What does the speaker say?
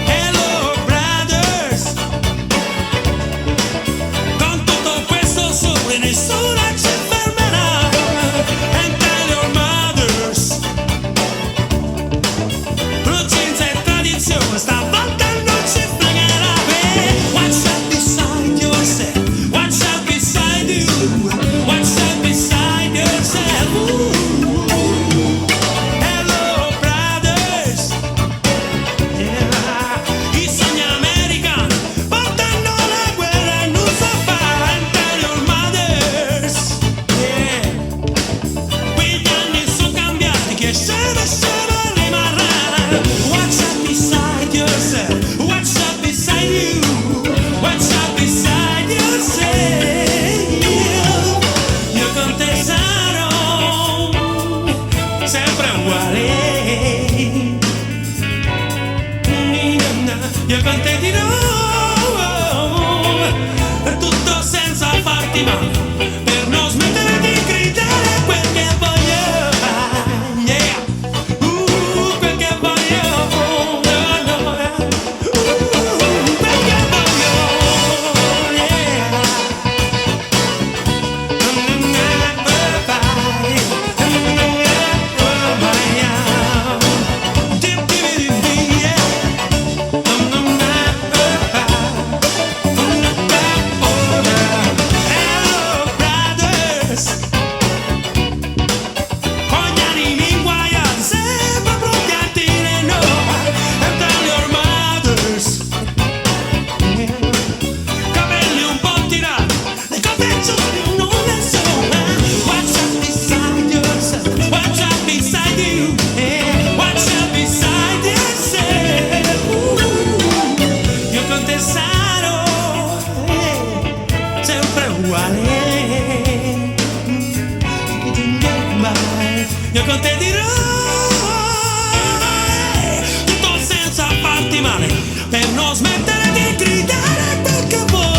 Hello brothers, con tutto questo sole nessuno ci fermerà. And tell your mothers, blue jeans e tradizione, stavolta non ci fregherà. What's up beside yourself? What's up beside you? What's up beside yourself? Ooh. Hello brothers. Yeah. I sogni americani portano la guerra e non sa fare. And tell your mothers. Yeah. Quegli anni sono cambiati, che scema scema rimarrà. What's up beside yourself? What's up beside you? What's up beside yourself? Io con te sarò sempre uguale. Io con te dirò tutto senza farti male, per non smettere di gridare quel che voglio. Yeah. Quel che voglio. No, no. Quel che voglio. Yeah. Hello, brothers. Con gli animi inguaiati, sempre pronti a dire no. And tell your mothers. Capelli un po' tirati, le cose giuste non le so. What's up beside yourself? What's up beside you? Yeah. What's up beside yourself? Ooh. Io con te sarò sempre uguale. Io con te dirò tutto senza farti male, per non smettere di gridare quel che voglio.